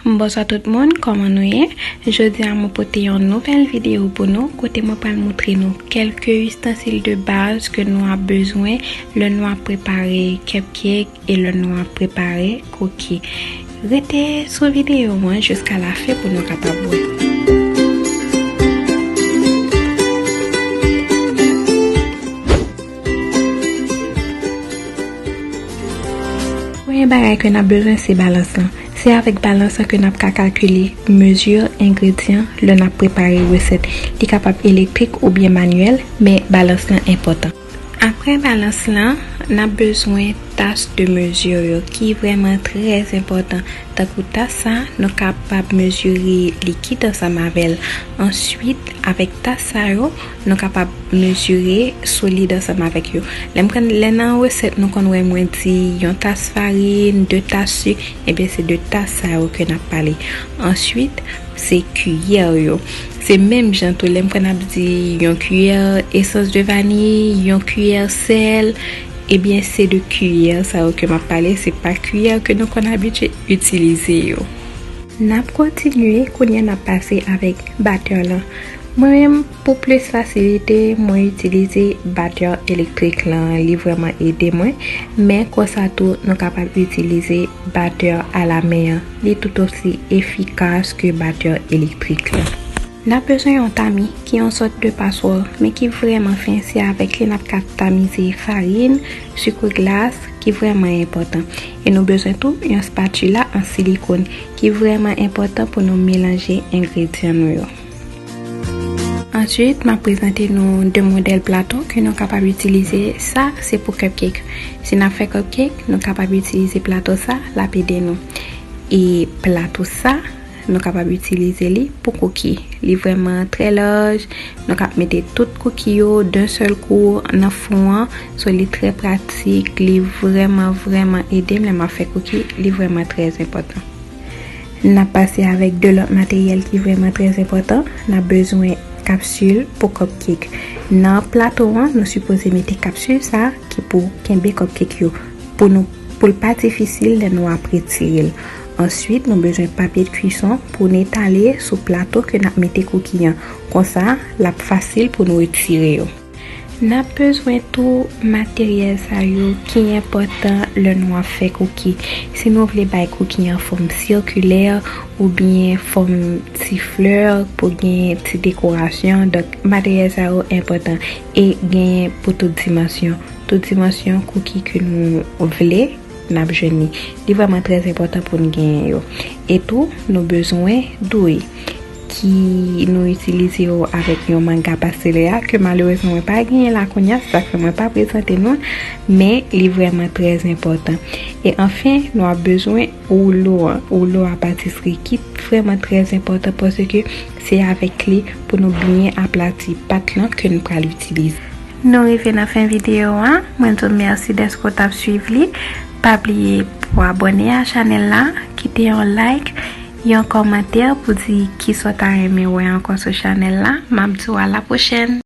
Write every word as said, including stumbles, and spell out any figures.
Bonswa tout moun, kòman nou ye? Jodi a mwen pote yon nouvèl videyo pou nou, kote mwen pral moutre nou kèlke istansil de baz ke nou ap bezwen lè nou ap prepare cupcake e lè nou ap prepare kuki. Rete sou videyo an jiska lafen pou nou kapab wè. Premye bagay ke n ap bezwen se balans lan. Se avèk balans lan ke n ap ka kalkile mezi engredyan lè n ap prepare resèt. Li kapab elektrik oubyen manyèl, men balans lan enpòtan. Apre balans lan, n ap bezwen tas de mezi yo ki vrèman trè enpòtan. Tankou tas sa, nou kapab mezire likid ansanm avè l. Answit, avèk tas sa yo, nou kapab mezire solid ansanm avèk yo. Lè m konn, lè nan resèt, nou konn wè mwen di yon tas farin, de tas sik, ebyen se de tas sa yo ke n ap pale. Answit, se kiyè yo. Se menm jan tou, lè m konn ap di yon kiyè esans de vaniy, yon kiyè sèl, ebyen se de kiyè sa yo ke m ap pale, se pa kiyè ke nou konn abitye itilize yo. N ap kontinye, kounye a n ap pase avèk batè lan. Mwen menm, pou plis fasilite, mwen itilize batè elektrik lan, li vrèman ede mwen, men konsa tou, nou kapab itilize batè alamen an, li tout osi efikas ke batè elektrik lan. N ap bezwen yon tami ki yon sòt de paswè, men ki vrèman fen, se avèk li n ap ka tamize farin, sik glas, ki vrèman enpòtan. E nou bezwen tou yon spatula an silikòn, ki vrèman enpòtan pou nou melanje engredyan nou yo. Answit, m ap prezante nou de modèl plato ke nou kapab itilize. Sa, se pou cupcake. Si n ap fè cupcake, nou kapab itilize plato sa, l ap ede nou. E plato sa, nou kapab itilize li pou kuki. Li vrèman trè laj. Nou kab mete tout kuki yo d'un sèl kou nan fou an. So, li trè pratik. Li vrèman, vrèman ede m lè m ap fè kuki. Li vrèman trè enpòtan. N ap pase avèk de lòt materyèl ki vrèman trè enpòtan. N ap bezwen kapsil pou cupcake. Nan plato an, nou sipoze mete kapsil sa ki pou kenbe cupcake yo, pou nou, pou l pa difisil lè nou ap retire l. Answit, nou bezwen papye de kwison pou n etale sou plato ke n ap mete kuki an. Konsa, l ap fasil pou nou retire yo. N ap bezwen tou materyèl sa yo ki enpòtan lè nou ap fè kuki. Si nou vle bay kuki an fòm sikilè oubyen fòm ti flè pou gen ti dekorasyon, donk materyèl sa yo enpòtan e genyen pou tout dimansyon. Tout dimansyon kuki ke nou vle, n ap jwenn li. Li vrèman trè enpòtan pou n genyen yo. E tou, nou bezwen dwèt ki nou itilize yo avèk yon manga pastele a, ke malerezman mwen pa genyen la kounye a, se sa k fè mwen pa prezante nou l, men li vrèman trè enpòtan. E anfen, nou ap bezwen woulo an, woulo a patisri ki vrèman trè enpòtan paske se avèk li pou nou byen aplati pat lan ke nou pral itilize. Nou rive nan fen videyo a. Mwen di w mèsi dèske w t ap swiv li. Pa bliye pou abòne a chanèl la, kite yon like, yon kòmantè pou di kisa w ta renmen wè ankò sou chanèl la. M ap di w a la pwochèn.